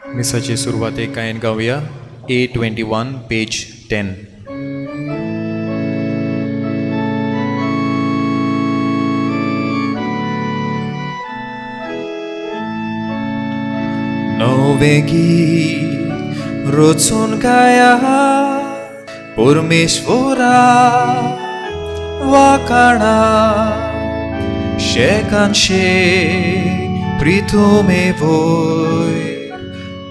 मिसाचे सुरवातेक गायन गावया A21 page 10. नवे गीत रचून गाया परमेश्वरा वाखाणा शेकान शेक प्रितुमे वयर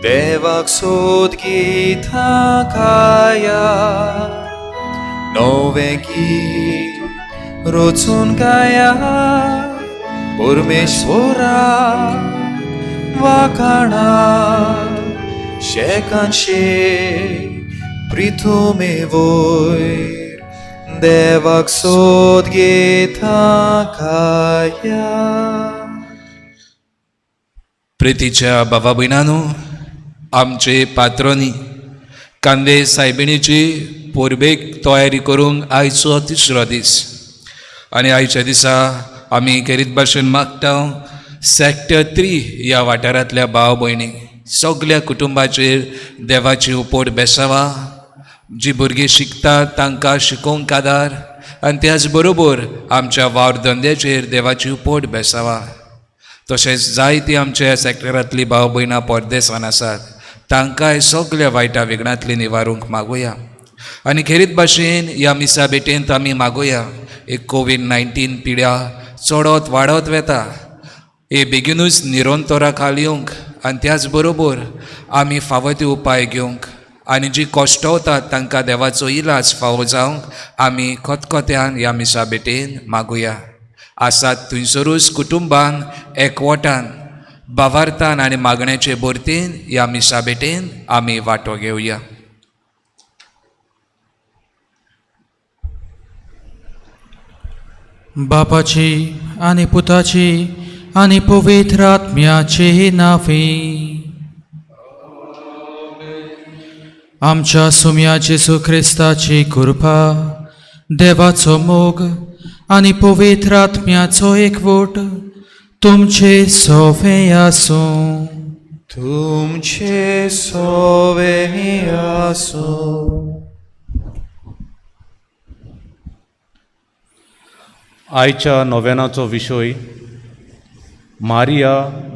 देवाक सोद गीतां गाया. नवें गीत रचून गाया परमेश्वरा वाखाणा शेकान शेक प्रितुमे वयर देवाक सोद गीतां गाया. प्रितीच्या बाबा भयणानो, आमचे पात्रोनी कांदे सायबिणीची परबेक तयारी करूंक आयचो तिसरो दीस आनी आयच्या दिसा आमी खेरीत भाशेन मागता सेक्टर 3 ह्या वाठारांतल्या भाव भयणीक सगल्या कुटुंबाचेर देवाची उपोट बेसावा. जी भुरगीं शिकतात तांकां शिकोवंक आदार आनी त्याच बरोबर आमच्या वावर धंद्याचेर देवाची उपोट बेसावा. तशेंच जायतीं आमच्या सेक्टरांतलीं भाव भयणां परदेसान आसात तांकांय सगल्या वायटा विघ्नांतली निवारूंक मागुया. आनी खेरीत भाशेन ह्या मिसा भेटेंत आमी मागुया एक कोवीड-19 पिड्या चडत वाडत वेता हे बेगीनूच निरंतरा खाल येवंक आनी त्याच बरोबर आमी फावो ते उपाय घेवंक आनी जी कश्टवतात तांकां देवाचो इलाज फावो जावंक आमी खतखत्यान ह्या मिसा भेटेन मागुया. आसात थंयसरूच कुटुंबान एकवटान बावार्थान आनी मागण्याचे भरतेन ह्या मिसा भेटेन आमी वांटो घेवया. बापाची आनी पुताची आनी पवित्र आत्म्याचे नांवे. आमच्या सुम्या जेजू क्रिस्ताची कृपा, देवाचो मोग आनी पवित्र आत्म्याचो एकवट तुमचे सोवे आसूं. तुमचे सोवे आसूं. आयच्या नोवेनाचो विशय मारिया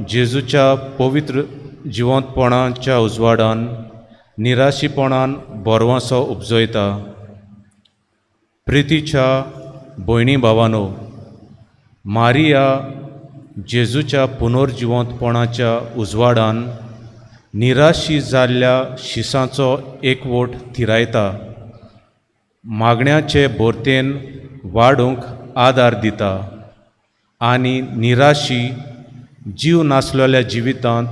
जेजूच्या पवित्र जिवंतपणाच्या उजवाडान निराशीपणान बरवासो उपजयता. प्रितीच्या भयणी भावानो, मारिया जेजूच्या पुनर्जिवंतपणाच्या उजवाडान निराशी जाल्ल्या शिसांचो एकवट थिरायता, मागण्याचे भरतेन वाडूंक आदार दिता आनी निराशी जीव नासलेल्या जिवितांत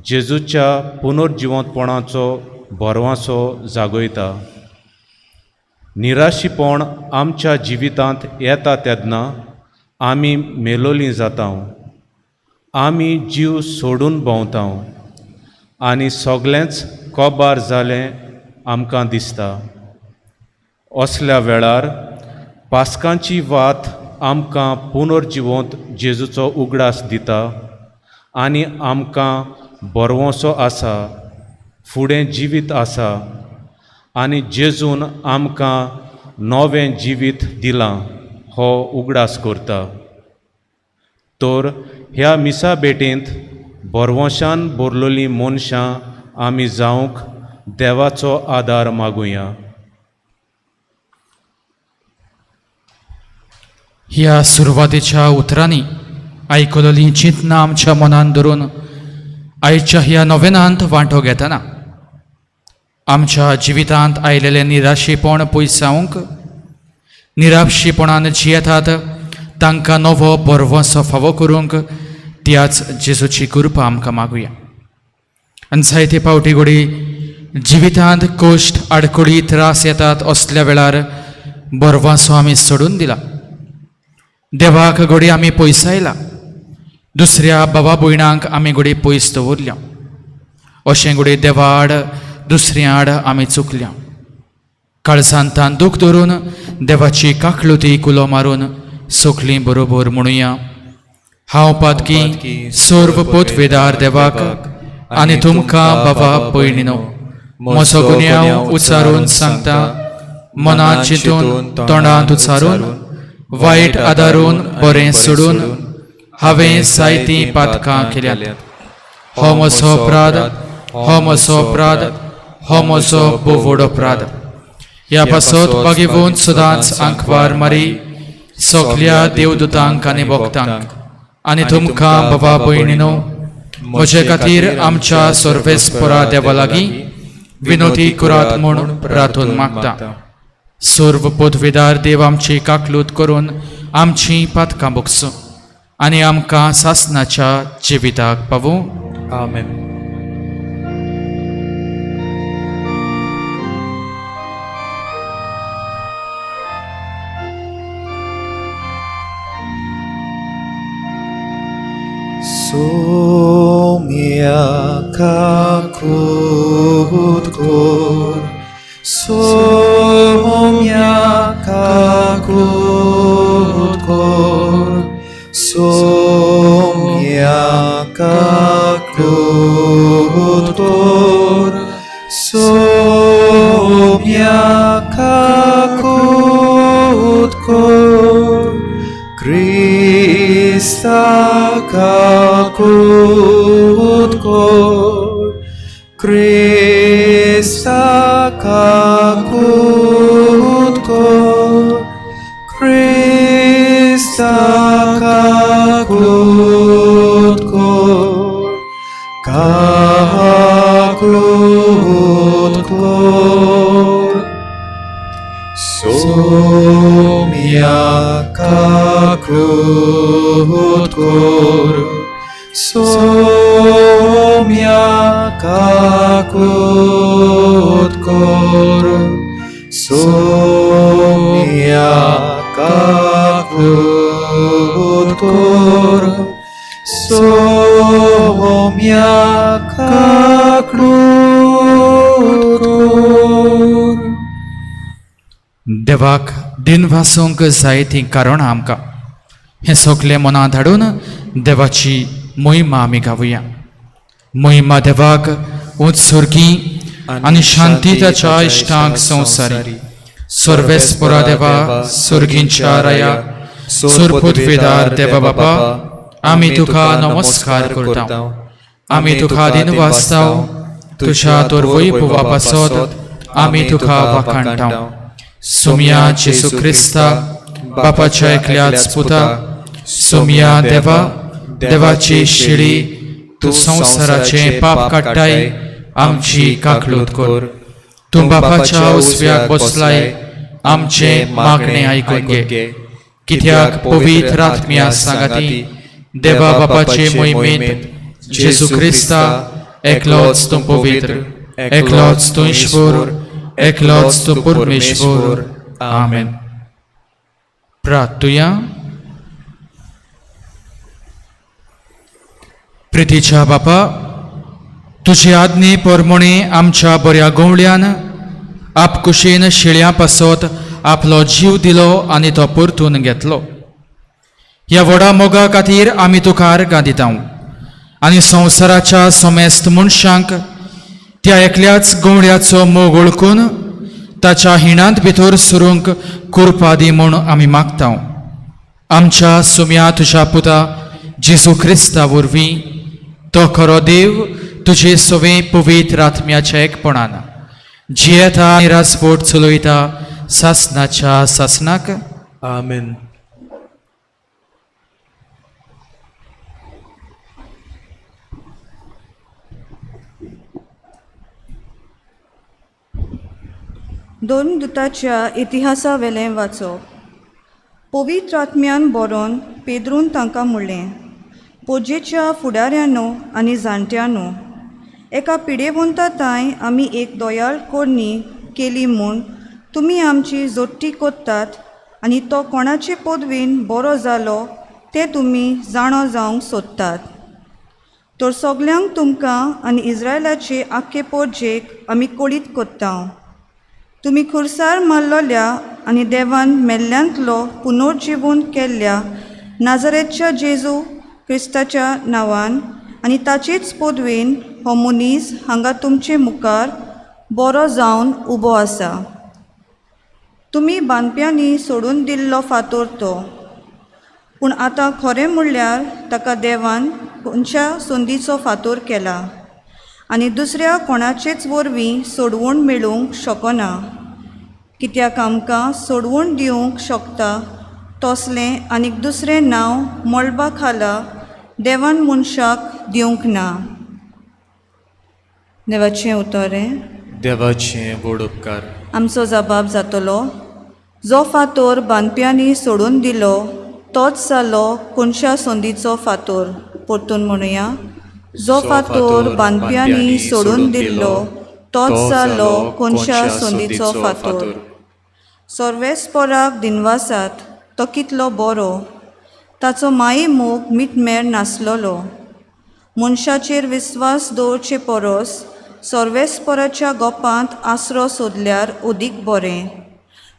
जेजूच्या पुनर्जिवंतपणाचो भरवासो जागयता. निराशीपण आमच्या जिवितांत येता तेन्ना आमी मेलोलीं जाता, आमी जीव सोडून भोंवता आनी सगळेंच कबार जालें आमकां दिसता. असल्या वेळार पास्कांची वात आमकां पुनर्जिवंत जेजूचो उगडास दिता आनी आमकां बरवसो आसा, फुडें जिवीत आसा आनी जेजून आमकां नवें जिवीत दिलां हो उगडास करता. तर ह्या मिसा भेटेंत बरवशान भरलेलीं मनशां आमी जावंक देवाचो आदार मागुया. ह्या सुरवातेच्या उतरांनी आयकलोलीं चिंतनां आमच्या मनान धरून आयच्या ह्या नोवेनांत वांटो घेतना आमच्या जिवितांत आयलेलें निराशेपण पयसावंक, निराशेपणान जियेतात तांकां नवो बरवसो फावो करूंक त्याच जेजूची कृपा आमकां मागुया. आनी जायते फावटी घोडी जिवितांत कश्ट आडखळी त्रास येतात असल्या वेळार बरवासो आमी सोडून दिला, देवाक घोडी आमी पयसायला, दुसऱ्या बाबा भयणांक आमी घोडी पयस दवरल्या, अशें घोडी देवाड दुसऱ्या आड आमी चुकल्या. काळजांतान दूख धरून देवाची काकलुती कुलो मारून सगलीं बरोबर म्हणुया, हांव पातकी सर्व पोतवेदार देवाक आनी तुमकां बाबा भयणीनो म्हजो गुन्यांव उच्चारून सांगता, मनांत चिंतून तोंडांत उच्चारून वायट आदारून बरें सोडून हांवें जायतीं पातकां केल्यात. हो म्हजो अपराध, हो म्हजो अपराध, हो म्हजो भोव व्हड अपराध. ह्या पासत बागेवन सदांच आंकवार मारी सगल्या देवदूतांक आनी भक्तांक आनी तुमकां बाबा भयणीनो म्हजे खातीर आमच्या सर्वेस्परा देवा लागीं विनोती करात म्हूण प्रार्थून मागता. सर्व पदवेदार देव आमची काकलूत करून आमची पातकां भोगसूं आनी आमकां सासनाच्या जिविताक पावूं. आमेन. Somia kaklut kor, somia kaklut kor, somia kaklut kor, somia kaklut kor, Krista kaklut kor, Krista kaklut kor, Krista kaklut kor, kaklut kor. Somia kaklut kor, somia kaklut kor, somia kaklut kor, somia kaklut kor. देवाक दिनवासूंक जाय तीं कारणां आमकां हें सगलें मनांत हाडून देवाची मोहिमा आमी गावया. मोहिमा देवाक उंच सुर्गी आनी शांती ताच्या इश्टांक संवसारी. सर्वेस्परा देवा, सुर्गींच्या राया, सुरपुतवेदार देवा बापा, आमी तुका नमस्कार करता. आमी तुका दिनवासताव, तुज्या तोरवय पुवा पासत आमी तुका वाखाणटाव. सोमया जेसू क्रिस्ता, बापाच्या एकल्याच पुता, सोमया देवा, देवाची शिळी, तूं संवसाराचें पाप काडटाय, आमची काकलूत कर. तूं बापाच्या उजव्याक बसलाय, आमचें मागणें आयकून घे. कित्याक पवित्र आत्म्या सांगाती देवा बापाचे मोहिमेंत जेजू क्रिस्ता एकलोच तूं पवित्र, एकलोच तूं ईश्वर, एकलोच तूं परमेश्वर. आमेन. प्रार्थुया. प्रितीच्या बापा, तुजे आज्ञे परमणे आमच्या बऱ्या गवळ्यान आपकुशेन शिळ्यां पासत आपलो जीव दिलो आनी तो परतून घेतलो. ह्या व्हडा मोगा खातीर आमी तुका अर्गां दिता आनी संवसाराच्या समेस्त मनशांक त्या एकल्याच गवळ्याचो मोग वळखून ताच्या हिणांत भितर सरूंक कृपा दी म्हूण आमी मागता. आमच्या सुम्या तुज्या पुता जेजू क्रिस्ता वरवीं, तो खरो देव तुजे सवे पवित्र आत्म्याच्या एकपणान जियेता आनी राजवट चलयता सासनाच्या सासनाक. आमेन. दोन दुताच्या इतिहासा वेलें वाचप. पवित्र आत्म्यान बरोवन पेद्रून तांकां म्हणलें, पोजेच्या फुडाऱ्यांनो आनी जाणट्यांनो, एका पिडेवंता तांय आमी एक दोयाळ कोरणी केली म्हूण तुमी आमची जोडटी कोत्तात आनी तो कोणाचे पदवीन बरो जालो तें तुमी जाणो जावंक सोदतात. तर सगल्यांक तुमकां आनी इस्रायलाचे आख्खे पोरजेक आमी कळीत कोत्ता, तुमी खुरसार मारलोल्या आनी देवान मेल्ल्यांतलो पुनर्जिवन केल्ल्या नाजरेच्या जेजू क्रिस्ताच्या नांवान आनी ताचेच पदवेन हो मनीस हांगा तुमचे मुखार बरो जावन उबो आसा. तुमी बांदप्यांनी सोडून दिल्लो फातोर तो, पूण आतां खरें म्हणल्यार ताका देवान कोनशा संदीचो फातोर केला आनी दुसऱ्या कोणाचेच वरवीं सोडवण मेळूंक शकना. कित्याक आमकां सोडवण दिवंक शकता तसलें आनीक दुसरें नांव मळबा खाला देवान मनशाक दिवंक ना. देवाचें उतर हें. देवाचे व्हड उपकार. आमचो जबाब जातलो, जो फातोर बांदप्यांनी सोडून दिलो तोच जालो कोनशा संदीचो फातोर. परतून म्हणुया, जो फातोर बांदप्यांनी सोडून दिल्लो तोच जालो कोनशा संदीचो फातोर. सर्वेस्पराक दिनवासात, तो कितलो बरो, ताचो माये मोग मिटमेर नासलेलो. मनशाचेर विस्वास दवरचे परस सर्वेस्पराच्या गोपांत आसरो सोदल्यार अदीक बरें.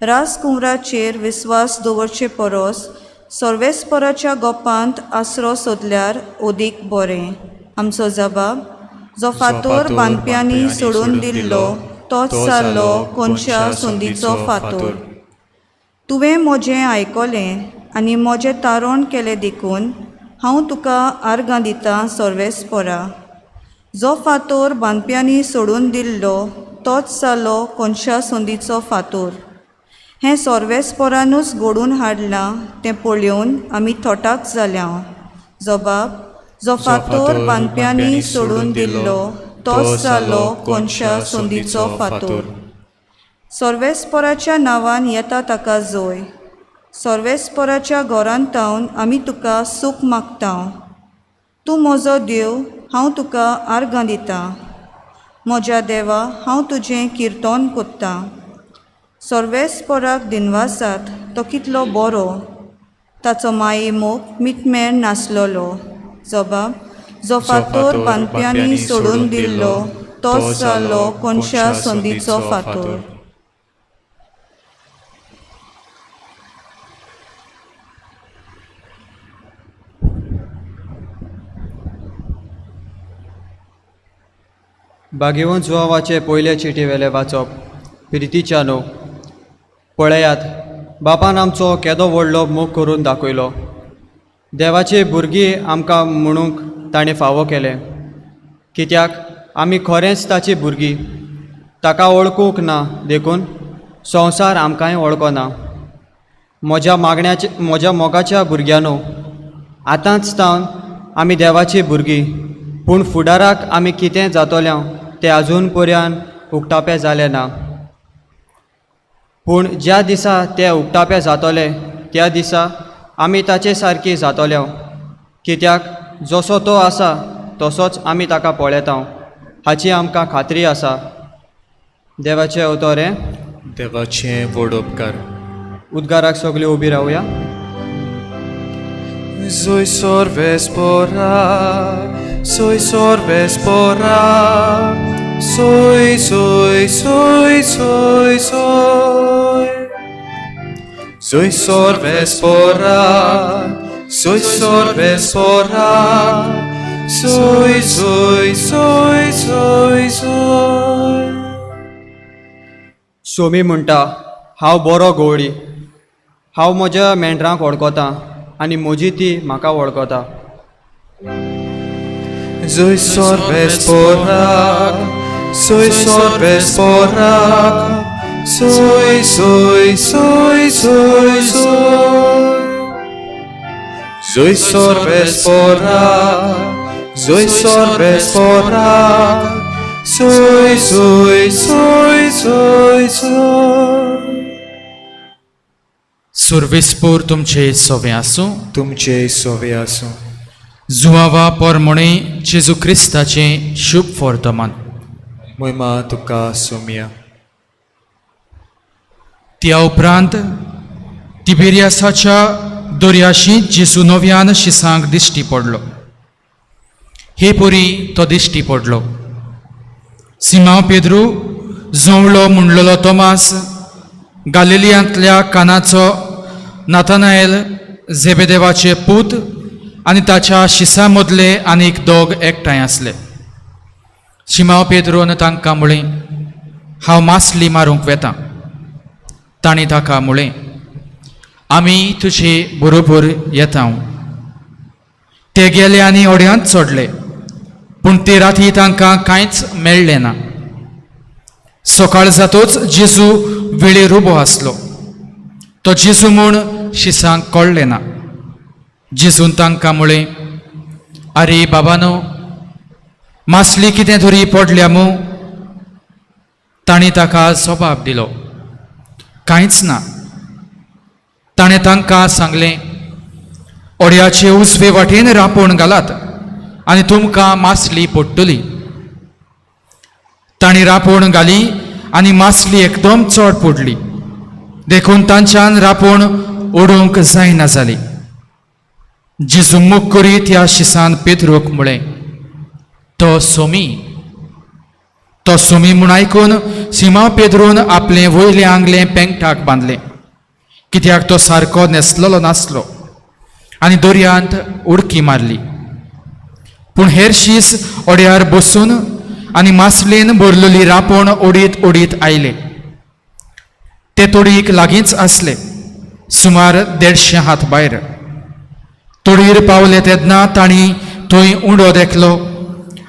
राजकुंवराचेर विस्वास दवरचे परस सर्वेस्पराच्या गोपांत आसरो सोदल्यार अदीक बरें. आमचो जबाब, जो फातोर बांदप्यांनी सोडून दिल्लो तोच जालो कोनशा संदीचो फातोर. तुवें म्हजें आयकलें आनी म्हजें तारण केलें देखून हांव तुका आर्गां दितां सर्वेस्परा. जो फातोर बांदप्यांनी सोडून दिल्लो तोच जालो कोनशा संदीचो फातोर. हें सर्वेस्परानूच घडोवन हाडलां तें पळोवन आमी थोटाक जाल्या. जबाब, जो फातोर बांदप्यांनी सोडून दिल्लो तोच जालो कोनशा संदीचो फातोर. सर्वेस्पराच्या नांवान येता ताका जोय. सर्वेस्पराच्या घरांत तावन आमी तुका सूख मागता. तूं म्हजो देव, हांव तुका आर्गां दितां. म्हज्या देवा, हांव तुजें किर्तन कोत्तां. सर्वेस्पराक दिनवासात, तो कितलो बरो, ताचो माये मोग मिटमेर नासलेलो. जबाब, जो फातोर बांदप्यांनी सोडून दिल्लो तोच जालो कोनशा संदीचो फातोर. भाग्यवंत जुवावाचे पयले चिटी वेले वाचप. प्रितीच्या न्हू, पळयात बापान आमचो केदो व्हडलो मोग करून दाखयलो. देवाची भुरगीं आमकां म्हणूंक ताणें फावो केलें, कित्याक आमी खरेंच ताची भुरगीं. ताका वळखूंक ना देखून संवसार आमकांय वळखना. म्हज्या मागण्याचे म्हज्या मोगाच्या भुरग्यांनो, आतांच तावन आमी देवाची भुरगीं, पूण फुडाराक आमी कितें जातोल्या तें अजून पर्यंत उक्तापें जालें ना. पूण ज्या दिसा ते उक्तापें जातोले त्या दिसा आमी ताचे सारकी जातोल्या, कित्याक जसो तो आसा तसोच आमी ताका पळयता हाची आमकां खात्री आसा. देवाचें अवतरें. देवाचे व्हड उपकार. उद्गाराक सगळीं उबी रावया. Soy sorvespora, soy sorvespora, soy, soy, soy, soy, soy. Soy sorvespora, soy sorvespora, soy, soy, soy, soy, soy. Somi म्हणटा, हांव बरो गवळी, हांव म्हज्या मेंढरांक वळखतां आनी म्हजी ती म्हाका वळखता. Soy sorvespora, soy sorvespora, soy, soy, soy, soy, soy. Soy sorvespora, soy sorvespora, soy, soy, soy, soy, soy. सुर्वेस्पोर तुमचे सोवे आसूं. तुमचे सोवे आसूं. जुवावा पोरमोणे जेजू क्रिस्ताचें शुभ वर्तमान. महिमा तुका सोमया. त्या उपरांत तिबेरियासाच्या दर्याशी जेजू नव्यान शिसांक दिश्टी पडलो. हे परी तो दिश्टी पडलो. सिमांव पेद्रू, जोवळो म्हणलेलो तोमास, गालिलियांतल्या कानाचो नाथानायल, झेबेदेवाचे पूत आनी ताच्या शिसां मदले आनीक दोग एकठांय आसले. शिमांव पेद्रून तांकां म्हळें, हांव मासली मारूंक वेतां. तांणी ताका म्हळें, आमी तुजे बरोबर येता. ते गेले आनी होड्यांत चडले, पूण ते राती तांकां कांयच मेळ्ळें ना. सकाळ जातोच जेजू वेळेर उबो आसलो. तो जेजू म्हूण शिसांक कळ्ळें ना. जेजून तांकां म्हळें, आरे बाबानो, मासली कितें तरी पडल्या मू? तांणी ताका जबाब दिलो, कांयच ना. ताणें तांकां सांगलें, ओड्याचे उजवे वाटेन रांपोण घालात आनी तुमकां मासली पडटली. तांणी रांपोण घाली आनी मासली एकदम चड पडली, देखून तांच्यान रांपोण ओडूंक जायना जाली. जेजू मोग करीत ह्या शिसान पेद्रूक म्हळें, तो सोमी. तो सोमी म्हूण आयकून सिमांव पेद्रून आपलें वयलें आंगलें पेंगटाक बांदलें, कित्याक तो सारको न्हेसलेलो नासलो, आनी दर्यांत उडकी मारली. पूण हेर शीस ओड्यार बसून आनी मासलेन भरलेली रांपोण ओडीत ओडीत आयले. ते तोडीक लागींच आसले, सुमार 150 हात भायर. तोडयेर पावले तेन्ना तांणी थंय उंडो देखलो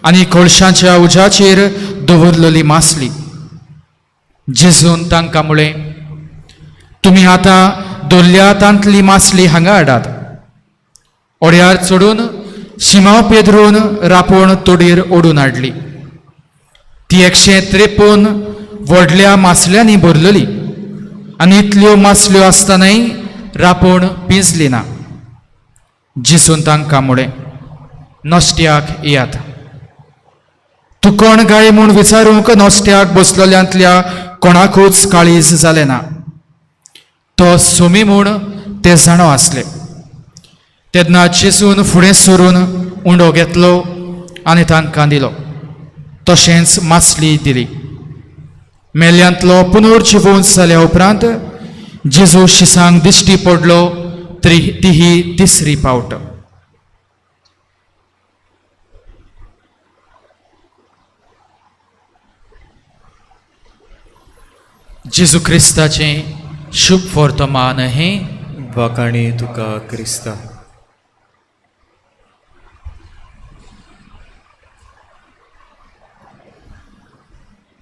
आनी कोळशांच्या उज्याचेर दवरलेली मासली. जेजून तांकां म्हळें, तुमी आतां दर्या तांतली मासली हांगा हाडात. ओड्यार चडून शिमांव पेद्रून रांपोण तोडयेर ओडून हाडली. ती 153 व्हडल्या मासल्यांनी भरलेली आनी इतल्यो मासल्यो आसतनाय रांपोण पिंजली ना. जेजून तांकां म्हळें, नश्ट्याक येयात. तूं कोण गाय म्हूण विचारूंक नश्ट्याक बसलेल्यांतल्या कोणाकूच काळीज जालें ना. तो सोमी म्हूण ते जाणो आसले. तेन्ना जेजून फुडें सरून उंडो घेतलो आनी तांकां दिलो, तशेंच मासली दिली. मेल्यांतलो पुनर्जिवंत जाल्या उपरांत जेजू शिसांक दिश्टी पडलो ती ही तिसरी पावट. जेजू क्रिस्ताचें शुभ वर्तमान हें. वाखाणी तुका क्रिस्ता.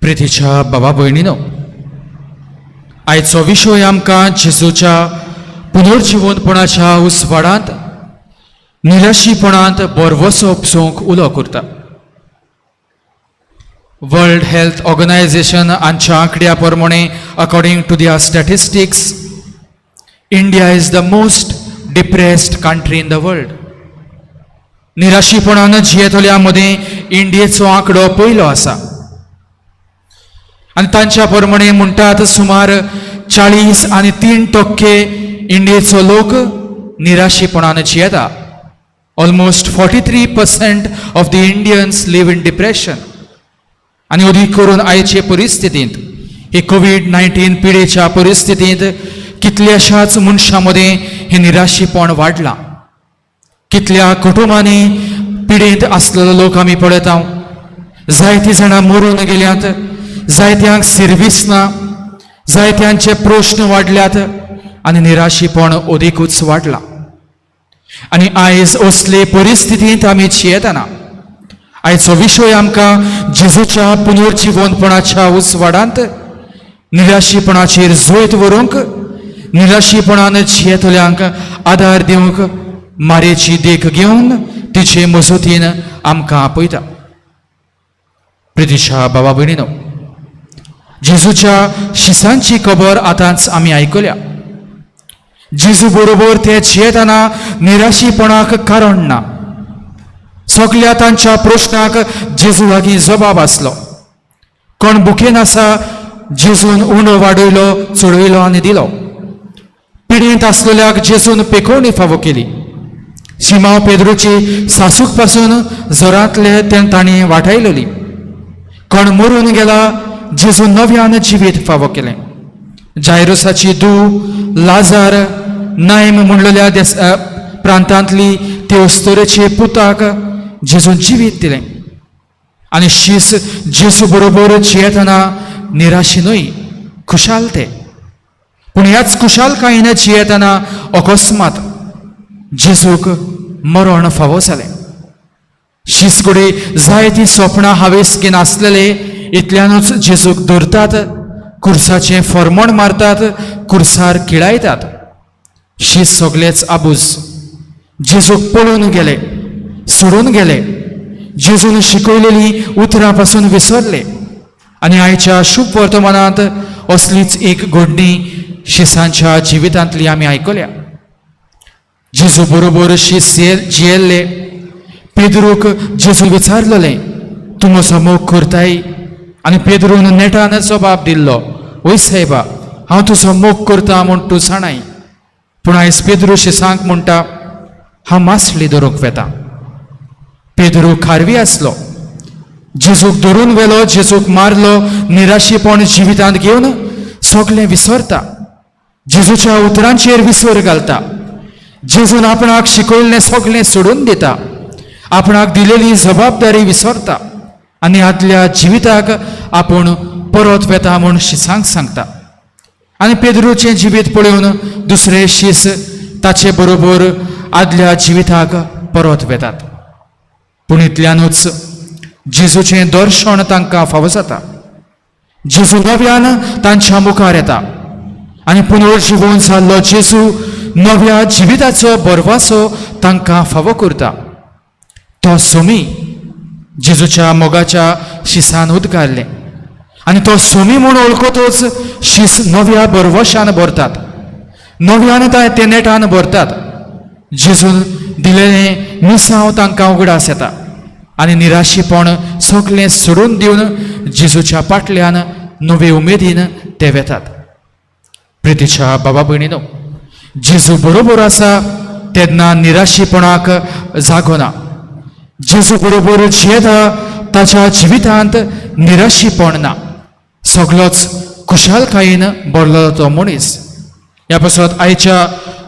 प्रितीच्या बाबा भयणीनो, आयचो विशय आमकां जेजूच्या पुनर्जिवंतपणाच्या उजवाडांत निराशीपणांत बरवसो उपसूंक उलो करता. वर्ल्ड हेल्थ ऑर्गनायझेशन हांच्या आंकड्या प्रमाणे, according to their statistics, India is the most depressed country in the world. निराशीपणान जियेतल्या मदीं इंडियेचो आंकडो पयलो आसा आनी तांच्या प्रमाणे म्हणटात सुमार 40 आनी 3% इंडियेचो लोक निराशीपणान जियेता. Almost 43% of the Indians live in depression. आनी अदीक करून आयचे परिस्थितींत, हे कोवीड 19 पिडेच्या परिस्थितींत कितल्याशाच मनशां मदीं हें निराशीपण वाडलां. कितल्या कुटुंबांनी पिडेंत आसलेलो लोक आमी पळयता. जायतीं जाणां मरून गेल्यात, जायत्यांक सिर्वीस ना, जायत्यांचे प्रश्न वाडल्यात आनी निराशीपण अदिकूच वाडलां. आनी आयज असले परिस्थितींत आमी जियेतना आयचो विशय आमकां जेजूच्या पुनर्जिवंतपणाच्या उजवाडांत निराशीपणाचेर जैत व्हरूंक, निराशीपणान जियेतल्यांक आदार दिवंक मारेची देख घेवन तिचे मजतीन आमकां आपयता. प्रितीच्या बाबा भयणीनो, जेजूच्या शिसांची खबर आतांच आमी आयकल्या. जेजू बरोबर ते जियेतना निराशीपणाक कारण ना. सगल्या तांच्या प्रश्नाक जेजू लागीं जबाब आसलो. कोण भुकेन आसा, जेजून उंडो वाडयलो, चडयलो आनी दिलो. पिडेंत आसलेल्याक जेजून पेकोवणी फावो केली. शिमांव पेद्रूची सासूक पासून जोरांतले ते तांणी वाटायलेली. कोण मरून गेला, जेजून नव्यान जिवीत फावो केलें. जायरोसाची धूव लाजार नायम म्हणलेल्या देस प्रांतांतली ते अस्तोरेचे पुताक जेजून जिवीत दिलें. आनी शीस जेजू बरोबर जियेतना निराशी न्हय, खुशाल ते. पूण ह्याच खुशालकायेन जियेतना अकस्मात जेजूक मरण फावो जालें. शीस घडये जायतीं सपनां हावेस घेवन आसलेले, इतल्यानूच जेजूक धरतात, कुर्साचें फॉर्मोण मारतात, कुर्सार किळायतात. शीस सगलेच आबूज, जेजूक पळोवन गेले, सोडून गेले, जेजून शिकयलेलीं उतरां पासून विसरले. आनी आयच्या शुभ वर्तमानांत असलीच एक घडणी शिसांच्या जिवितांतली आमी आयकल्या. जेजू बरोबर शीस जियेल्ले पेद्रूक जेजू विचारलेलें, तूं म्हजो मोग करताय? आनी पेद्रून नेटान जबाब दिल्लो, वय सायबा, हांव तुजो मोग करता म्हूण तूं जाणाय. पूण आयज पेद्रू शिसांक म्हणटा, हांव मासळी धरूंक वेता. पेद्रू खारवी आसलो, जेजूक धरून व्हेलो, जेजूक मारलो, निराशेपण जिवितांत घेवन सगळें विसरता, जेजूच्या उतरांचेर विसर घालता, जेजून आपणाक शिकयल्लें सगळें सोडून दिता, आपणाक दिलेली जबाबदारी विसरता आनी आदल्या जिविताक आपूण परत वेता म्हूण शिसांक सांगता. आनी पेद्रूचें जिवीत पळोवन दुसरे शीस ताचे बरोबर आदल्या जिविताक परत वेतात. पूण इतल्यानूच जेजूचें दर्शन तांकां फावो जाता. जेजू नव्यान तांच्या मुखार येता आनी पुनर्जिवन जाल्लो जेजू नव्या जिविताचो बरवासो तांकां फावो करता. तो सोमी जेजूच्या मोगाच्या शिसान उदकारलें आनी तो सोमी म्हूण वळखतच शीस नव्या बरवशान भरतात, नव्यान ते नेटान भरतात. जेजून दिलेलें मिसांव तांकां उगडास येता आनी निराशेपण सगळें सोडून दिवन जेजूच्या पाटल्यान नवे उमेदीन ते वेतात. प्रितीच्या बाबा भयणीनो, जेजू बरोबर आसा तेन्ना निराशेपणाक जागो ना. जेजू बरोबर जियेता ताच्या जिवितांत निराशेपण ना, सगळोच खुशालकायेन भरलेलो तो मनीस. ह्या पासत आयच्या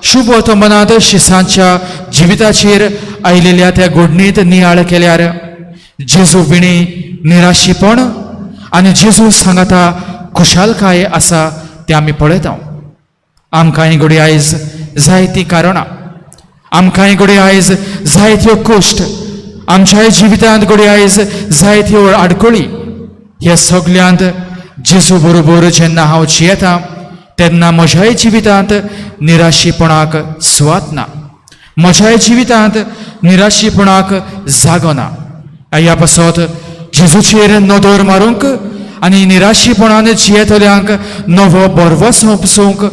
शुभ वर्तमानांत शिसांच्या जिविताचेर आयिल्ल्या त्या घडणींत नियाळ केल्यार जेजू विणे निराशेपण आनी जेजू सांगाता खुशालकाय आसा तें आमी पळयता. आमकांय घडये आयज जायतीं कारणां, आमकांय घडये आयज जायत्यो कश्ट, आमच्याय जिवितांत घडये आयज जायत्यो आडखळी. ह्या सगल्यांत जेजू बरोबर जेन्ना हांव जियेता तेन्ना म्हज्याय जिवितांत निराशेपणाक सुवात ना, म्हज्याय जिवितांत निराशेपणाक जागो ना. ह्या पासत जेजूचेर नदर मारूंक आनी निराशेपणान जियेतल्यांक नवो बरवस उपसूंक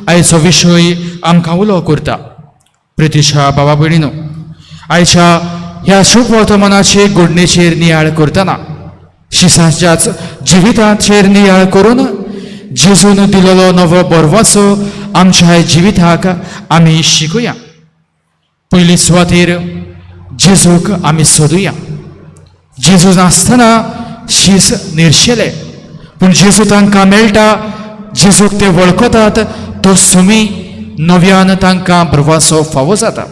आयचो विशय आमकां उलो करता. प्रितीच्या बाबा भयणीनो, आयच्या ह्या शुभ वर्तमानाचे घडणेचेर नियाळ करतना शिसाच्याच जिविताचेर नियाळ करून जेजून दिलेलो नवो बरवाचो आमच्या जिविताक आमी शिकुया. पयली सुवातेर जेजूक आमी सोदुया. जेजू नासतना शीस निर्शेले, पूण जेजू तांकां मेळटा, जेजूक ते वळखतात, तो सुमी नव्यान तांकां बरवाचो फावो जाता.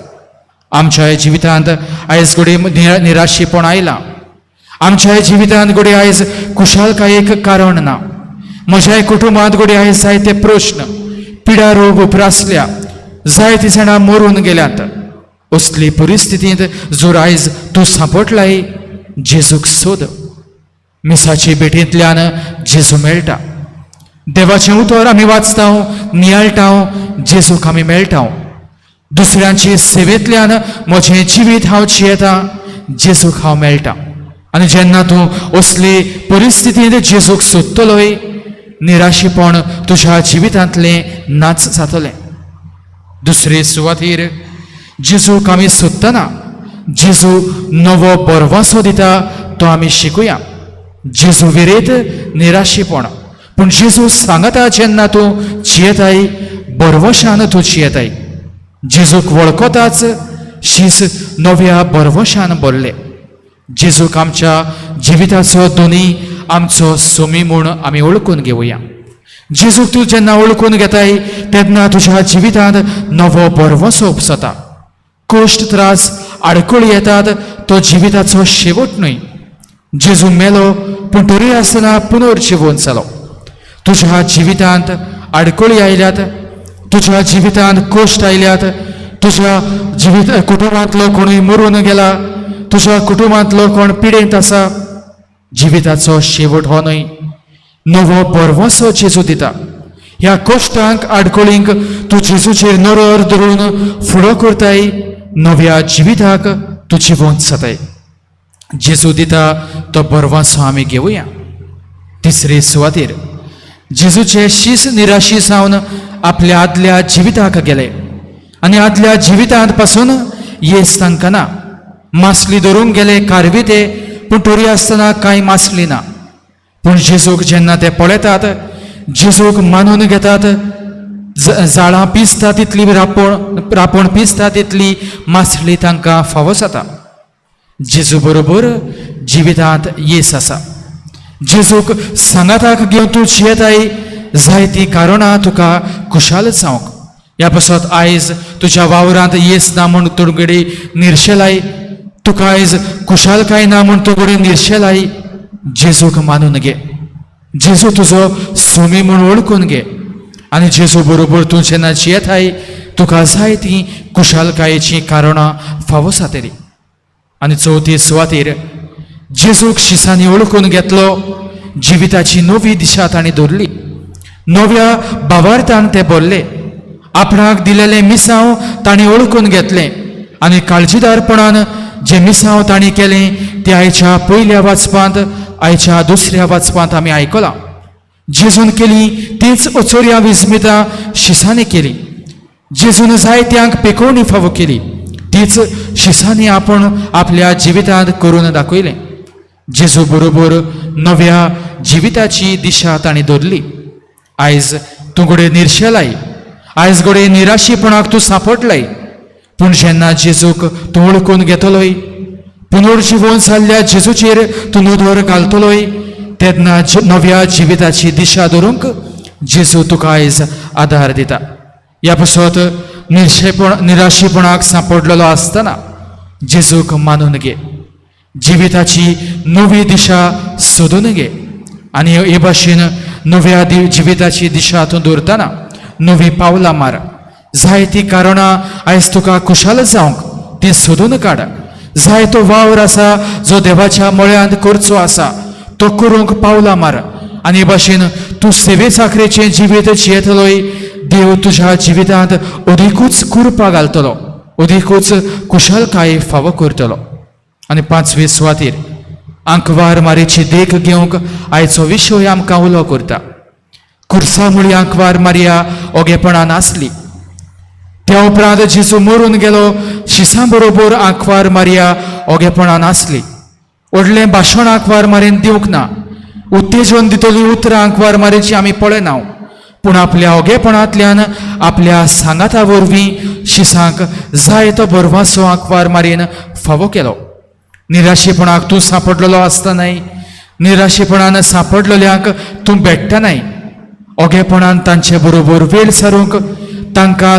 आमच्या जिवितांत आयज घडये निराशेपण आयलां, आमच्या जिवितांत घडये आयज खुशालकायेक कारण ना, म्हज्या कुटुंबांत घडये आयज जायते प्रश्न, पिडा रोग उप्रासल्या, जायतीं जाणां मरून गेल्यात. असली परिस्थितींत जर आयज तूं सांपडलाय, जेजूक सोद. मिसाचे भेटींतल्यान जेजू मेळटा. देवाचें उतर आमी वाचता, नियाळटा, जेजूक आमी मेळटा. दुसऱ्यांचे सेवेंतल्यान म्हजें जिवीत हांव जियेता, जेजूक हांव मेळटा. आनी जेन्ना तूं असले परिस्थितींत जेजूक सोदतलोय, निराशेपण तुज्या जिवितांतलें नाच जातलें. दुसरे सुवातेर जेजूक आमी सोदतना जेजू नवो बरवासो दिता तो आमी शिकुया. जेजू विरेत निराशेपण, पूण जेजू सांगता जेन्ना तूं जियेताय बरवशान तूं जियेताय. जेजूक वळखताच शीस नव्या बरवशान भरले. जेजूक आमच्या जिविताचो दोनी आमचो सोमी म्हूण आमी वळखून घेवया. जेजूक तूं जेन्ना वळखून घेताय तेन्ना तुज्या जिवितांत नवो बरवसो उपसता. कश्ट त्रास आडखळी येतात तो जिविताचो शेवट न्हय. जेजू मेलो पूण तरी आसतना पुनर्जिवोन जालो. तुज्या जिवितांत आडखळी आयल्यात, तुज्या जिवितांत कश्ट आयल्यात, तुज्या जिवीत कुटुंबांतलो कोणूय मरून गेला, तुज्या कुटुंबांतलो कोण पिडेंत आसा, जिविताचो शेवट हो न्हय. नवो बरवसो जेजू दिता. ह्या कश्टांक आडखळींक तूं जेजूचेर नदर धरून फुडो करताय, नव्या जिविताक तूं जिवंत जाताय. जेजू दिता तो बरवासो आमी घेवया. तिसरे सुवातेर जेजूचे शीस निराशी जावन आपल्या आदल्या जिविताक गेले आनी आदल्या जिवितांत पासून येस तांकां ना. मासली धरूंक गेले कारविते, पूण तरी आसतना कांय मासली ना. पूण जेजूक जेन्ना ते पळयतात, जेजूक मानून घेतात, जाळां पिसता तितली रापोण पिसता तितली मासली तांकां फावो जाता. जेजू बरोबर जिवितांत येस आसा. जेजूक सांगाताक घेवन तूं जियेताय, जायतीं कारणां तुका खुशाल जावंक. ह्या पासत आयज तुज्या वावरांत येस ना म्हूण तूं घडी निर्शेलाय, तुका आयज खुशालकाय ना म्हूण तूं घडी निर्शेलाय. जेजूक मानून घे, जेजू तुजो सोमी म्हूण वळखून घे आनी जेजू बरोबर तूं जेन्ना जियेताय तुका जाय तीं खुशालकायेचीं कारणां फावो जातलीं. आनी चवथी सुवातेर जेजूक शिसांनी वळखून घेतलो, जिविताची नवी दिशा तांणी धरली, नव्या भावार्थान ते भरले, आपणाक दिलेलें मिसांव तांणी वळखून घेतलें आनी काळजीदारपणान जें मिसांव तांणी केलें तें आयच्या पयल्या वाचपांत, आयच्या दुसऱ्या वाचपांत आमी आयकलां. जेजून केली तीच अचोर्या विस्मितां शिसांनी केली. जेजून जायत्यांक पेकोवणी फावो केली तीच शिसांनी आपण आपल्या जिवितांत करून दाखयलें. जेजू बरोबर नव्या जिविताची दिशा तांणी धरली. आयज तूं घडये निर्शेलाय, आयज घडये निराशीपणाक तूं सांपडलाय, पूण जेन्ना जेजूक तूं वळखून घेतलोय, पुनर्जिवन जाल्ल्या जेजूचेर तूं नदर घालतलोय, तेन्ना नव्या जिविताची दिशा धरूंक जेजू तुका आयज आदार दिता. ह्या पासत निराशीपणाक सांपडलेलो आसतना जेजूक मानून घे, जिविताची नवी दिशा सोदून घे आनी हे भाशेन नव्या जिविताची दिशा तूं दवरतना नवी पावलां मार. जायतीं कारणां आयज तुका खुशाल जावंक ती सोदून काड. जायतो वावर आसा जो देवाच्या मळ्यांत करचो आसा तो करूंक पावलां मार आनी हे भाशेन तूं सेवे चाकरेचें जिवीत जियेतलोय, देव तुज्या जिवितांत अदिकूच कुरपा घालतलो, अदिकूच खुशालकाय फावो करतलो. आनी पांचवे सुवातेर आंकवार मारीची देख घेवंक आयचो विशय आमकां उलो करता. कुर्सा मुळी आंकवार मारिया ओगेपणान आसली. त्या उपरांत जेजू मरून गेलो, शिसां बरोबर आंकवार मारिया ओगेपणान आसली. व्हडलें भाशण आंकवार मारयेन दिवंक ना, उत्तेजन दितली उतरां आंकवार मारयेची आमी पळयना, पूण आपल्या ओगेपणांतल्यान आपल्या सांगाता वरवीं शिसांक जाय तो बरवासो आंकवार मारयेन फावो केलो. निराशेपणाक तूं सांपडलेलो आसतनाय, निराशेपणान सांपडलेल्यांक तूं भेटतनाय, ओगेपणान तांचे बरोबर वेळ सारूंक, तांकां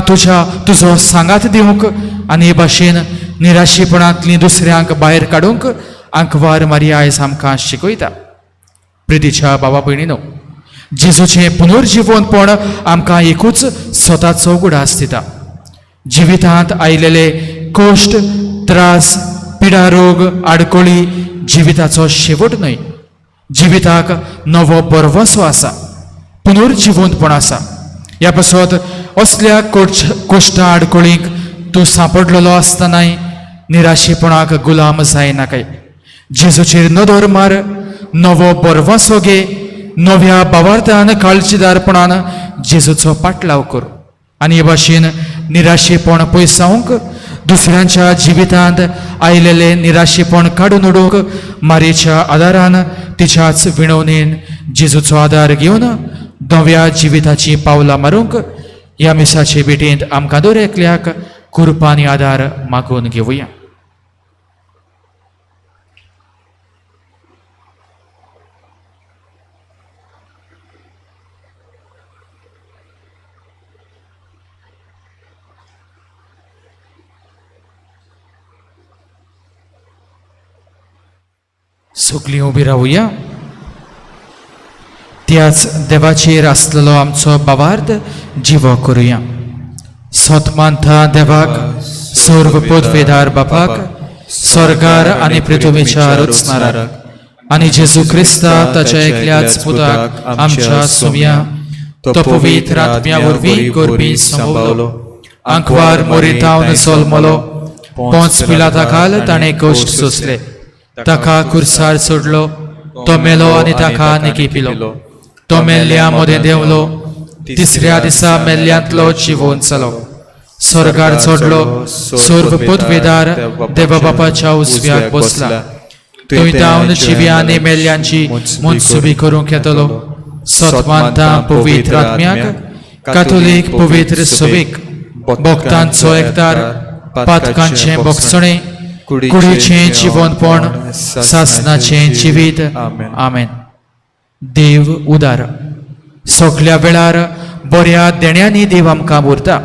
तुजो सांगात दिवंक आनी हे भाशेन निराशेपणांतली दुसऱ्यांक भायर काडूंक आंकवार मारिया आयज आमकां शिकयता. प्रितीच्या बाबा भयणीनो, जेजूचें पुनर्जिवनपण आमकां एकूच स्वताचो उगडास दिता. जिवितांत आयलेले कश्ट, त्रास, पिडा, रोग, आडखळी जिविताचो शेवट न्हय. जिविताक नवो बरवसो आसा, पुनर्जिवंतपण आसा. ह्या पासत असल्या कश्टां आडखळींक तूं सांपडलेलो आसतनाय निराशेपणाक गुलाम जायनाकाय. जेजूचेर नदर मार, नवो बरवसो घे, नव्या भावार्थान काळजीदारपणान जेजूचो पाटलाव कर आनी हे भाशेन निराशेपण पयसावंक, दुसऱ्यांच्या जिवितांत आयलेलें निराशेपण काडून उडोवंक मारयेच्या आदारान तिच्याच विणवणेन जेजूचो आदार घेवन नव्या जिविताचीं पावलां मारूंक ह्या मिसाचे भेटेंत आमकां दर एकल्याक कृपा आनी आदार मागून घेवया. सगलीं उबी रावया. त्याच देवाचेर आसलेलो आमचो बावार्थ जिवो करुया. सोत मानता देवाक, सर्व पदवेदार बापाक, स्वर्गार आनी पृथ्वीच्या रचणाराक, आनी जेजू क्रिस्ता ताच्या एकल्याच पुताक आमच्या सुम्या, तो पवित्र आत्म्या वरवीं गोरबी संभवलो, आंकवार मोरितावन सोलमलो, पोंच पिलाता खाल ताणें कश्ट सोंसले, ताका कुर्सार सोडलो, तो मेलो आनी ताका निकी पिलो, तो मेल्ल्या मदें देंवलो, तिसऱ्या दिसा मेल्ल्यांतलो जिवोन जालो, स्वर्गार चडलो, सर्व पदवेदार देवा बापाच्या उजव्याक बसला, थंय तावन जिव्या आनी मेल्ल्यांची मनसुबी करूंक येतलो. सत मानता पवित्र आत्म्याक, कातोलीक पवित्र सभेक, भक्तांचो एकदार, पातकांचें भोगसणें, कुडीचें जिवनपण, सासनाचें जिवीत. आमेन. देव उदार, सगल्या वेळार बऱ्या देण्यांनी देव आमकां उरता.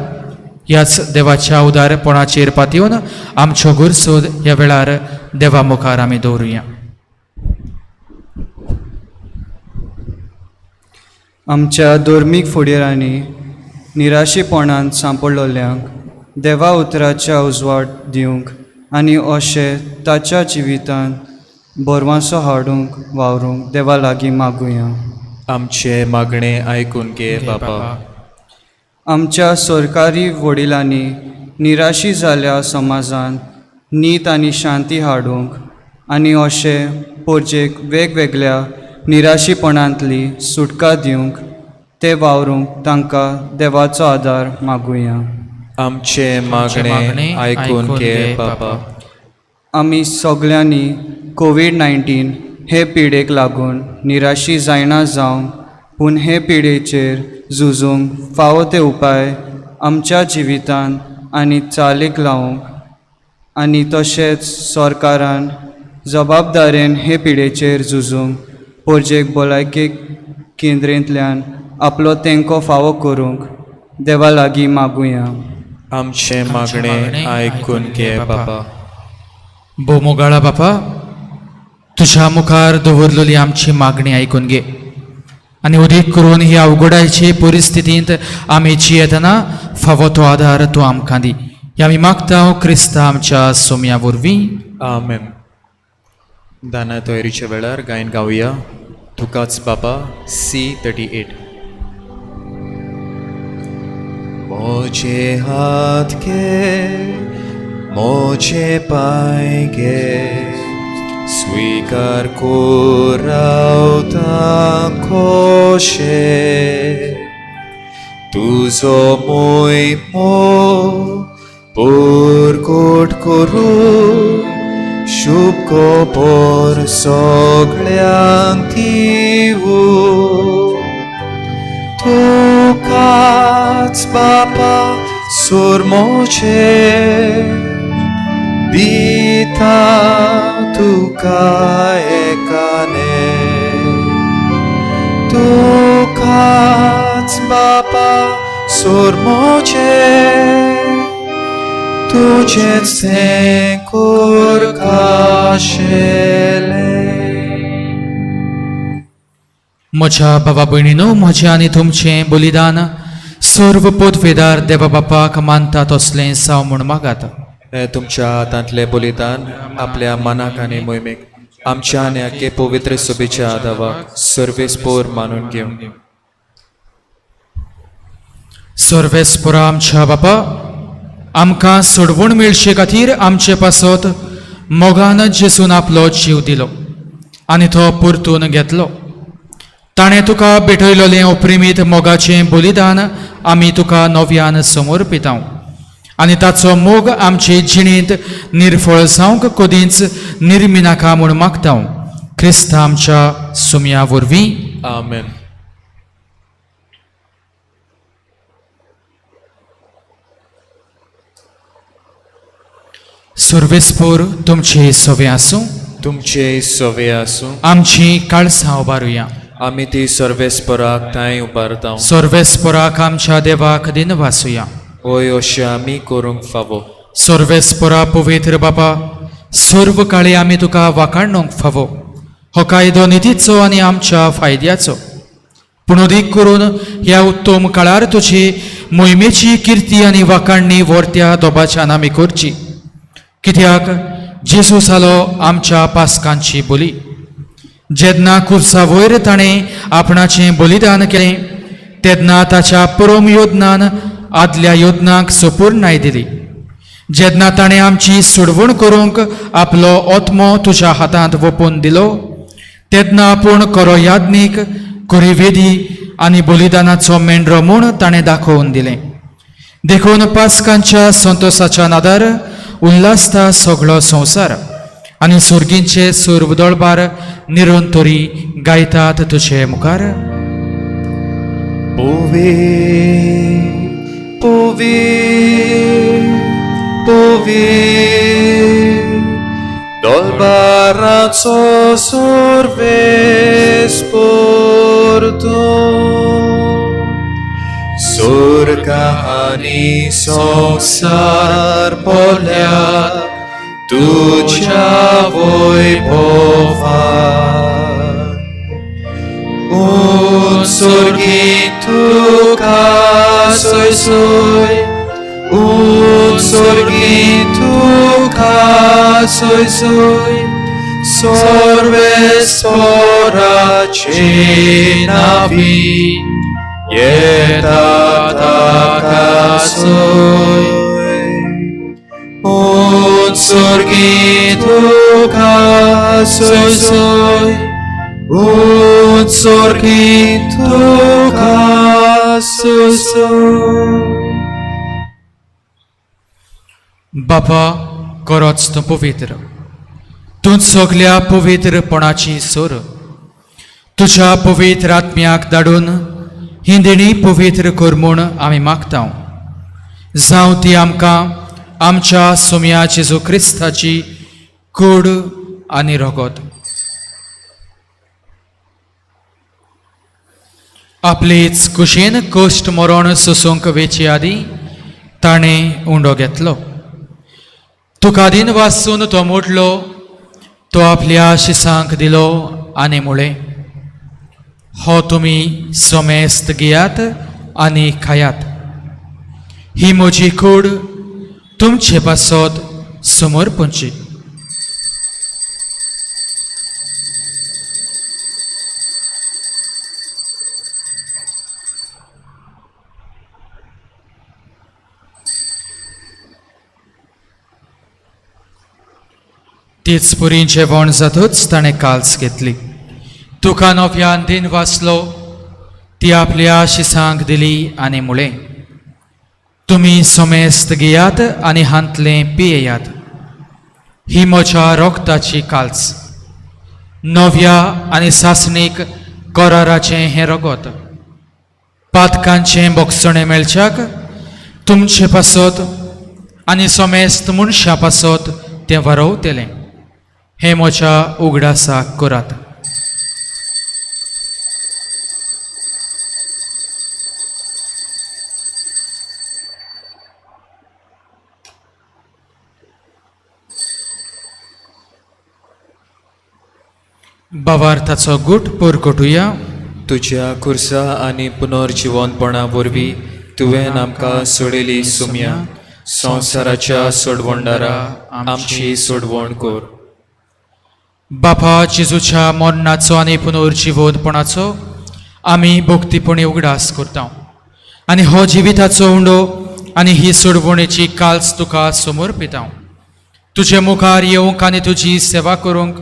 ह्याच देवाच्या उदारपणाचेर पातयेवन आमच्यो गुरसोद ह्या वेळार देवा मुखार आमी दवरुया. आमच्या धर्मीक फुडाऱ्यांनी निराशेपणांत सांपडलोल्यांक देवा उतराच्या उजवाड दिवंक आनी अशें ताच्या जिवितांत भरवांसो हाडूंक वावरूंक देवा लागीं मागुया. आमचे मागणे आयकून घे बापा. आमच्या सरकारी वडिलांनी निराशी जाल्ल्या समाजांत नीत आनी शांती हाडूंक आनी अशें पोरजेक वेगवेगळ्या निराशीपणांतली सुटका दिवंक ते वावरूंक तांकां देवाचो आदार मागुया. आमचे मागणे आयकून घे बापा. आमी सगल्यांनी कोवीड 19 हे पिडेक लागून निराशी जायना जावंक, पूण हे पिडेचेर झुजूंक फावो ते उपाय आमच्या जिवितांत आनी चालीक लावंक आनी तशेंच सरकारान जबाबदारेन हे पिडेचेर झुजूंक पोरजेक भलायकी केंद्रेंतल्यान आपलो तेंको फावो करूंक देवा लागीं मागुया. आमचे मागणे आयकून घे बापा. भोव बापा, तुज्या मुखार दवरलेली आमची मागणी आयकून घे आनी उदीक करून ही अवघडायचे परिस्थितींत आमी जियेतना फावो तो आदार तूं आमकां दी. हे आमी मागता क्रिस्ता आमच्या सोम्या वरवीं. आमेन. दाना तयारीच्या वेळार गायन गावया तुकाच बापा, C 38. मोजे हात घे, मोजे पांय घे, स्वीकार कोरावता खोशे, तुजो मोय पुरकोट करूं, शुभ खबर सगळ्यांक दिवूं. तुकाच बापा सुरमोचे दिता, तुका एकाने, तुकाच बापा सुरमोचे, तुजेच तें कोरकाशेलें. म्हज्या बाबा भयणीनो, म्हजें आनी तुमचें बलिदान सर्व पदवेदार देवा बापाक मानता तसलें साव म्हूण मागात. हे तुमच्या हातांतलें बलिदान आपल्या मनाक आनी मोहिमेक आमच्या आनी आख्खे पवित्र सभेच्या आदावाक सर्वेस्पोर मानून घेवं. सर्वेस्पोरा आमच्या बापा, आमकां सोडवण मेळचे खातीर आमचे पासत मोगान जेसून आपलो जीव दिलो आनी तो परतून घेतलो. ताणें तुका भेटयलोलें ओप्रिमीत मोगाचें बलिदान आमी तुका नव्यान समर्पितांव आनी ताचो मोग आमचे जिणेंत निर्फळ जावंक कदींच निर्मिनाका म्हूण मागतांव. क्रिस्ता आमच्या सुमया वरवीं. आमेन. सर्वेस्पोर तुमचे सवे आसूं. तुमचे सवे आसूं. आमची काळसां उबारुया. आमी ती सर्वेस्पराक थांय उबारता. सर्वेस्पोराक आमच्या देवाक दिनवासुया. होय, अशें आमी करूंक फावो. सर्वेस्पोरा पवित्र बापा, सर्व काळी आमी तुका वाखाणूंक फावो हो कायदो नितीचो आनी आमच्या फायद्याचो, पूण अदीक करून ह्या उत्तम काळार तुजी मोहिमेची किर्ती आनी वाखाणणी वर्त्या दोबाच्यान आमी करची, कित्याक जेजू जालो आमच्या पास्कांची बोली. जेन्ना खुर्सा वयर ताणें आपणाचें बलिदान केलें तेन्ना ताच्या परम योदनान आदल्या योदनाक सपूर्णाय दिली. जेन्ना ताणें आमची सोडवण करूंक आपलो आत्मो तुज्या हातांत वोपून दिलो तेन्ना आपूण खरो याज्ञीक, खरी वेदी आनी बलिदानाचो मेंढरो म्हूण ताणें दाखोवन दिलें. देखून पास्कांच्या संतोसाच्या नादार उल्हासता सगळो संवसार आनी सुर्गींचे सर्व दळबार निरंतरी गायतात तुजे मुखार. पोवे पोवे पोवे दलबाराचो सोर्वेस पोरतूं सुर्गा आनी संवसार पोल्यात तुज्या वैभवान. उत्सर्गी तुका सोय सोय, उत्सर्गी तुका सोय सोय, सर्वेस्पराचे नावी येता ताका सोय. उत्सर्गी तुका सोय सोय, उत्सर्गी तुका सोय सोय. बापा, खरोच तूं पवित्र, तूं सगल्या पवित्रपणाची सोर. तुज्या पवित्र आत्म्याक धाडून ही देणी पवित्र कर म्हूण आमी मागता. जावं ती आमकां आमच्या सोम्या जेजू क्रिस्ताची कूड आनी रगत. आपलेच कुशीन कश्ट मरण सोसूंक वेचे आदीं ताणें उंडो घेतलो. तुका दिन वासून तो मोडलो, तो आपल्या शिसांक दिलो आनी म्हळें, हो तुमी समेस्त घेयात आनी खायात, ही म्हजी कूड तुमचे पासत समर्पणची. तीच पुरी जेवण जातूच ताणें काल्स घेतली, तुका नव्यान दिन वाचलो, ती आपल्या शिसांक दिली आनी म्हळें, तुमी समेस्त घेयात आनी हांतलें पियेयात, ही म्हज्या रोगताची काल्स, नव्या आनी सासणीक कराराचें हें रगत, पातकांचें बोगसणें मेळच्याक तुमचे पासत आनी समेस्त मनशां पासत तें वरवतलें. हें म्हज्या उगडासाक करात. भावार्थाचो गूट परगटुया. तुज्या खुर्सा आनी पुनर्जिवनपणा वरवीं तुवें आमकां सोडयली सुम्या, संवसाराच्या सोडवणदारा आमची सोडवण कर. बापा, जेजूच्या मरणाचो आनी पुनर्जिवनपणाचो आमी भक्तीपणी उगडास करता आनी हो जिविताचो उंडो आनी ही सोडवणेची काल्स तुका समर्पिता. तुजे मुखार येवंक आनी तुजी सेवा करूंक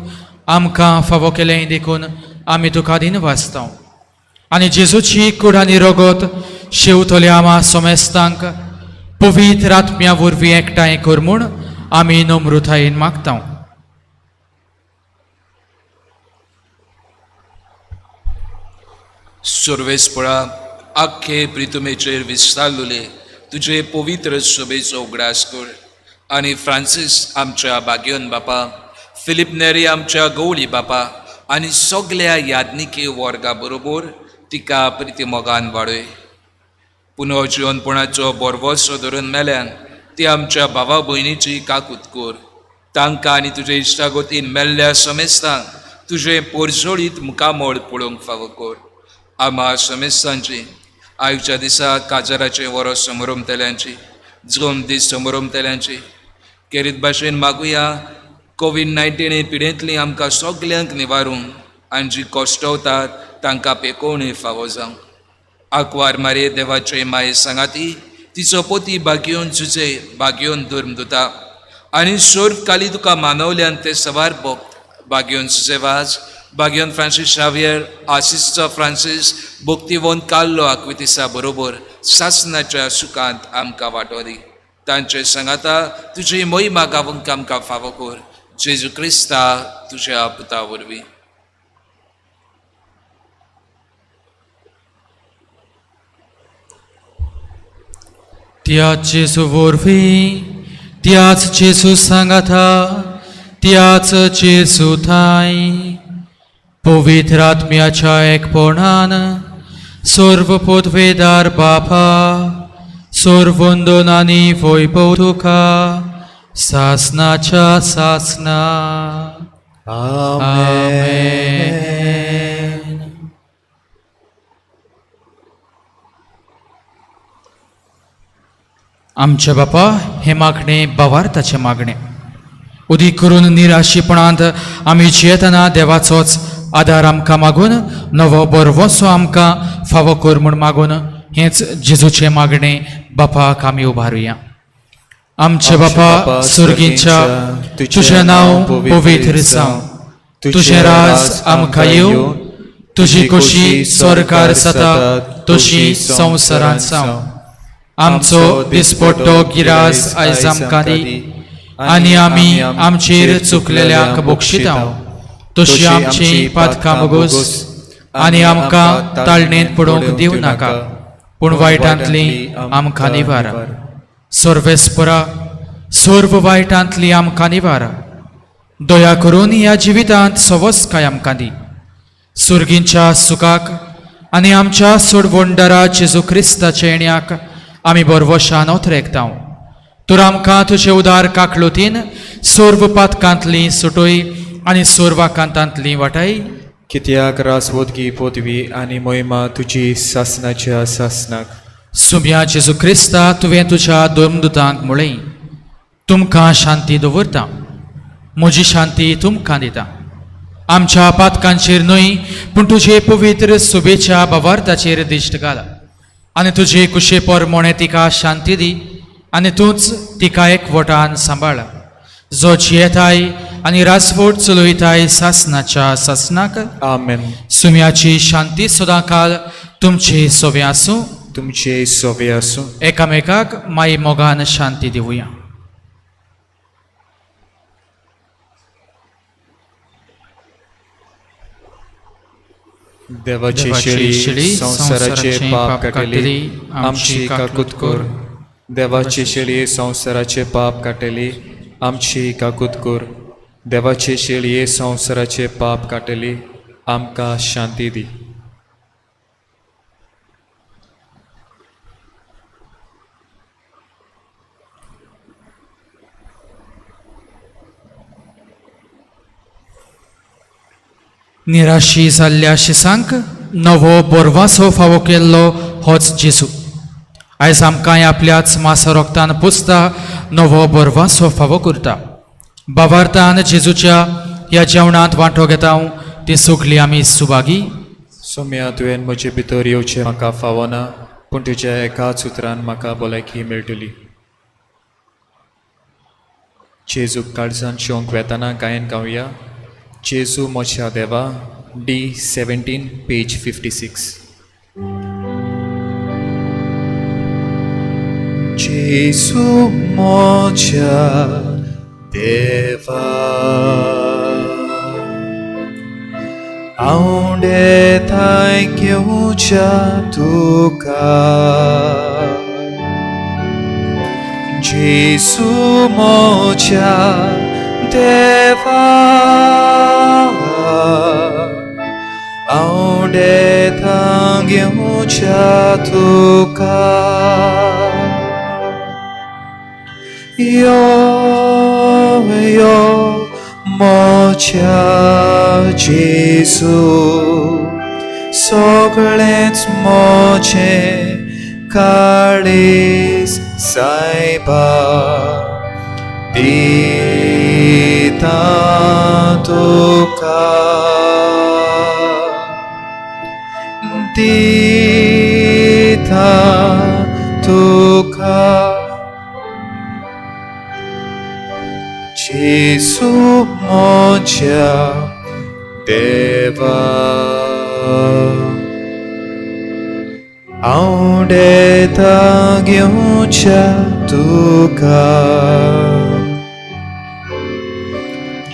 आमकां फावो केलें देखून आमी तुका दिन वाचता आनी जेजूची कूड आनी रगत शेवतल्या आमा समेस्तांक पवित्र आत्म्या वरवीं एकठांय कर म्हूण आमी नम्रतायेन मागता. सुर्वेसपळा आख्खे प्रितुमेचेर विस्तारलेले तुजे पवित्र सभेचो उगडास कर आनी फ्रांसीस आमच्या बागयोन बापा, फिलीप नेरी आमच्या गवळी बापा आनी सगल्या याज्ञिकी वर्गा बरोबर तिका प्रिती मोगान वाडय. पुनर्जिवनपणाचो बोरवसो धरून मेल्यान ती आमच्या भावा भयणीची काकूत कर. तांकां आनी तुजे इश्टागतीन मेल्ल्या समेस्तांक तुजें पोरजोळीत मुखामळ पळोवंक फावो कर. आमा समेस्तांची आयच्या दिसा काजाराचें वरस समरोमतल्यांची, जम दीस समरोमतल्यांची केरीत भाशेन मागुया. कोवीड-19 हे पिडेंतली आमकां सगल्यांक निवारूंक आनी जी कश्टवतात तांकां पेकोवणी फावो जावं. आंकवार मारये देवाचे माये सांगाती, तिचो पोती बागयोन जुजे, बागयोन धर्म दुता आनी सोर्फ काली तुका मानवल्यान ते सवार भक्त बागयोन जुजे वाज, बागयोन Francis Xavier, आसिसचो Francis, Bhaktivant Carlo आक्वितिसा बरोबर सासनाच्या सुखांत आमकां वांटो दी. तांचे सांगाता तुजी मोहिमा गावंक आमकां फावो कर, जेजू क्रिस्ता तुज्या पुता वरवीं. त्याच जेजू वरवीं, त्याच जेजू सांगाता, त्याच जेजू थांय, पवित्र आत्म्याच्या एकपणान, सर्व पदवेदार बापा, सर्व वंदन आनी वैभव तुका सासनाच्या सासना. आमेन. आमच्या बापा, हें मागणें बवार्थाचें मागणें. उदीक करून निराशीपणांत आमी जियेतना देवाचोच आदार आमकां मागून नवो बरवसो आमकां फावो कर म्हूण मागून हेंच जेजूचें मागणें बापाक आमी उबारुया. आमच्या बापा सुर्गींच्या, तुजें नांव पवित्र जावं, तुजें राज आमकां येवं, तुजी खोशी स्वर्गार जाता तशी संवसारांत जावं. आमचो दिसपट्टो गिरास आयज आमकां दी आनी आमी आमचेर चुकलेल्यांक बक्षिता तशी आमची पातकां मोगोस आनी आमकां ताळणेंत पडोवंक दिवं नाका, पूण वायटांतली आमकां निवारा. सर्वेस्परा, सर्व वायटांतली आमकां निवारा. दया करून ह्या जिवितांत सवस्काय आमकां दी. सुर्गींच्या सुखाक आनी आमच्या सोडवणदारा जेजू क्रिस्ताच्या येण्याक आमी बरवशान ओथरेकता. तर आमकां तुजे उदार काकलुतीन सर्व पातकांतली सुटय आनी सर्व आकांतांतली वाटाय. कित्याक रासवोदगी पदवी आनी मोहिमा तुजी सासनाच्या सासनाक. सुम्या जेजू क्रिस्ता, तुवें तुज्या धर्मदुतांक म्हळें, तुमकां शांती दवरता, म्हजी शांती तुमकां दिता. आमच्या पातकांचेर न्हय पूण तुजे पवित्र सुबेच्या बवार्थाचेर दिश्ट घाला आनी तुजे कुशे परमोणे तिका शांती दी आनी तूंच तिका एकवटान सांबाळ, जो जियेताय आनी राजवट चलयताय सासनाच्या सासनाक. आमेन. सुम्याची शांती सदांकाल तुमचे सोवे आसूं. तुमचे सोवे आसूं. एकामेकाक माई मोगान शांती दिवया. देवाची शेळी संवसाराचे पाप काडटली, आमची काकूत कर. देवाची शेळी संवसाराचे पाप काडटली, आमची काकूत कर. देवाची शेळये संवसाराचे पाप काडटली, आमकां शांती दी. निराशी जाल्ल्या शिसांक नवो बोरवासो फावो केल्लो होच जेजू आयज आमकांय आपल्याच मासा रोगतान पुसता, नवो बोरवासो फावो करता. बाबार्थान जेजूच्या ह्या जेवणांत वांटो घेता ती सगळी आमी सुभागी. सोम्या, तुवें म्हजे भितर येवचें म्हाका फावना, पूण तुज्या एकाच उतरान म्हाका भलायकी मेळटली. जेजूक काळजान शिवंक वेताना गायन गावया जेजू म्हज्या देवा, D 17 page 56. जेजू म्हज्या देवा, आवडेताय घेवच्या तुका. जेजू म्हज्या देवा, आवडेताय घेवच्या तुका. यो यो म्हज्या जेजू सगळेंच म्हजें काळीज सायबा दिता तुका दिता तुका जेजू म्हज्या देवा हांव देता घेवच्या तुका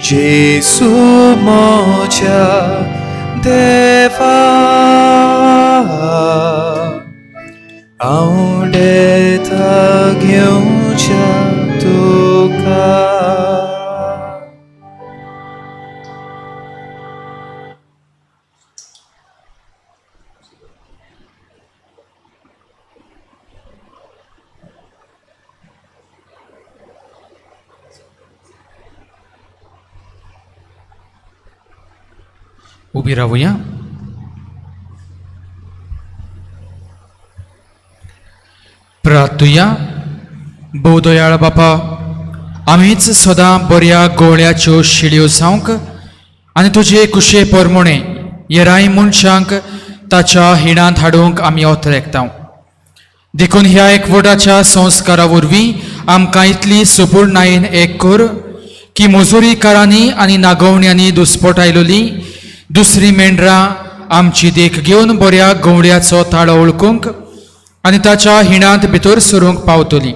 जेजू म्हज्या देवा हांव देता घेवच्या तुका. उबी रावूया. प्रार्थुया. भोवदयाळ बापा, आमीच सदां बऱ्या गोळ्याच्यो शिळयो जावंक आनी तुजे कुशे परमोणे येराय मनशांक ताच्या हिणांत हाडूंक आमी ओतरेकता. देखून ह्या एकवटाच्या संस्कारा वरवीं आमकां इतली सुपूर्णायेन एक कर की मजुरीकारांनी आनी नागोवण्यांनी दुस्पट आयलोली दुसरी मेंढरां आमची देख घेवन बऱ्या गवळ्याचो ताळो वळखूंक आनी ताच्या हिणांत भितर सरूंक पावतली.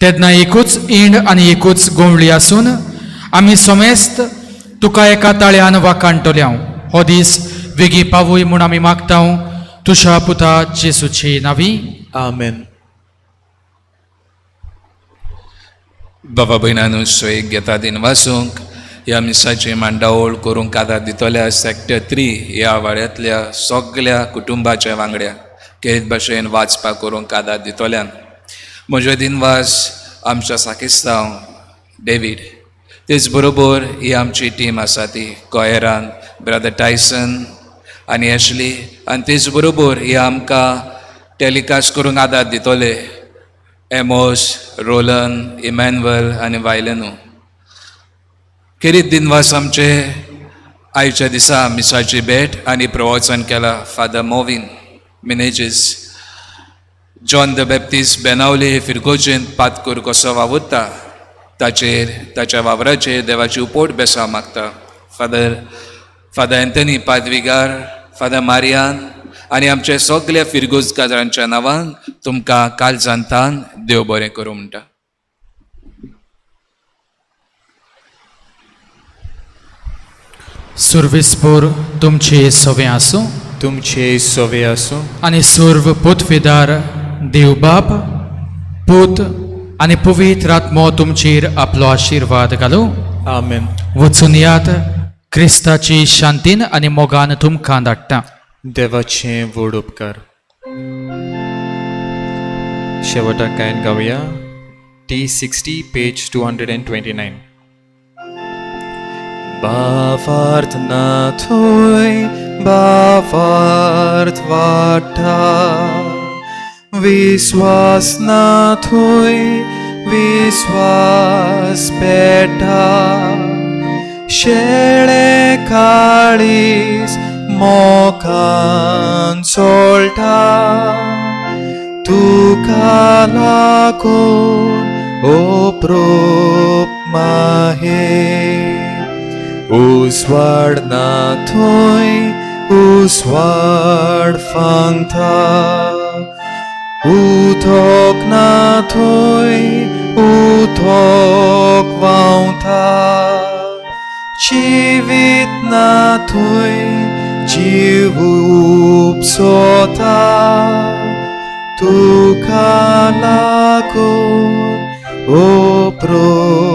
तेन्ना एकूच इंड आनी एकूच गवळी आसून आमी समेस्त तुका एका ताळ्यान वाकाणटले. हो दीस वेगीं पावूय म्हूण आमी मागता तुज्या पुता जेजूची नावी. आमेन. बाबा भयणानू, सोयीक घेता दिन वाचूंक ह्या मिसाची मांडावळ करूंक आदार दितल्या सेक्टर 3 ह्या वाड्यांतल्या सगल्या कुटुंबाच्या वांगड्या खेरीत भाशेन वाचपाक करूंक आदार दितल्यान म्हजो दिनवास आमच्या साकिस्तांव डेवीड, तेच बरोबर ही आमची टीम आसा ती कोयरान ब्रदर टायसन आनी एशली, आनी तेच बरोबर ही आमकां टेलिकास्ट करूंक आदार दितले एमोस, रोलन, इमॅन्युअल आनी वायलेनू. खेरीत दिनवास आमचे आयच्या दिसा मिसाची भेट आनी प्रवचन केला father Movin Menezes, John the Baptist Benaulim हे फिरगोजेंत पातकूर कसो वावुरता ताचेर ताच्या वावराचेर देवाची उपोट बेसांव मागता. फादर एन्थनी पादविगार, फादर मारियान आनी आमच्या सगल्या फिरगोजकारांच्या नांवान तुमकां कालजांतान देव बरें करूं म्हणटा. सुर्विसपूर तुमचे सवे आसूं, तुमचे सवे आसूं आनी सर्व पुतवेदार देवबाप, पूत आनी पवित्र आत्मो तुमचेर आपलो आशिर्वाद घालूं. आमेन. वचून यात, क्रिस्ताची शांतीन आनी मोगान तुमकां धाडटा. देवाचे व्हड उपकार. शेवटाक गायन गावया T60 page 229. भावार्थ ना थंय भावार्थ वाडटा, विस्वास ना थंय विस्वास पेटा, शेळे काळीज मोखान सोळटा, तुका लागून ओप्रूप माहे, उजवाड ना थंय उजवाड फांगता, उदक ना थंय उदक व्हांवता, जिवीत ना थंय जीव उपसता, तुका लागून ओप्रूप